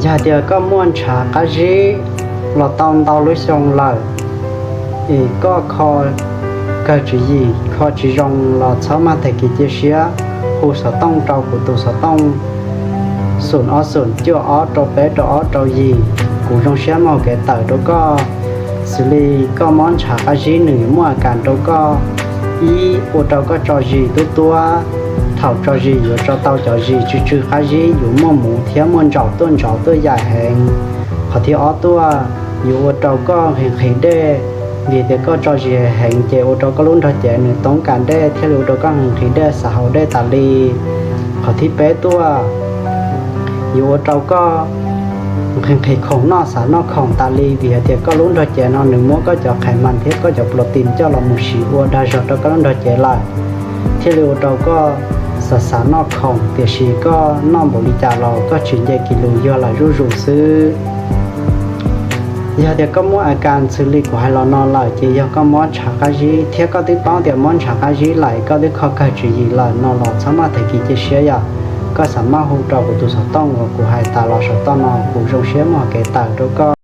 Yog hais tias koj muaj ntshav qab zib los tau ntau lub xyoo lawm, es koj kho kawg tswv yim kho tsis zoo los txhob maj tag kis cia siab, hu xov tooj rau kuv tus xov tooj xoom ob xoom cuaj ob rau peb rau ob rau yim, kuv zoo siab muab kev tawm rau koj. Xws li koj mob ntshav qab zib nws yuav muaj a kas rau koj. Ib, ua rau koj tso zis tuab tuab. Thaum tso zis yuav tso tau cov zis tsw tsw qab zib, yuav muaj muv thiab muaj ntsaum tuaj ntsaum tuaj yaim heev. Qhov thib ob tuaj, yuav ua rau koj nqhis nqhis dej, vim tias koj tso zis heev ces ua rau koj lub nrog cev nws toob kas dej thiaj li ua rau koj nqhis nqhis dej xav haus dej tas li. Qhov thib peb tuaj, yuav ua rau koj nqhis nqhis khoom noj xav noj khoom tas li, vim hais tias koj lub nrog cev no nws muab koj cov qhais mas thiab koj cov protein coj los mus siv ua dag zog rau koj lub nrog cev lawm, thiaj li ua rau koj xav xav noj khoom, tiam sis koj noj npaum li cas los koj tsis nce kis lus yog lam zuj zus xwb. Yog tias koj muaj a kas xws li kuv hais los no lawm ces yog koj mob ntshav qab zib thiab koj twb paub tias mob ntshav qab zib lawm, koj twb kho kawg tswv yim lawm no los txhob maj tag kis cia siab yom. Koj xav maj hu rau kuv tus xov tooj uas kuv hais tas los saum toj no, kuv zoo siab muab kev tawm rau koj.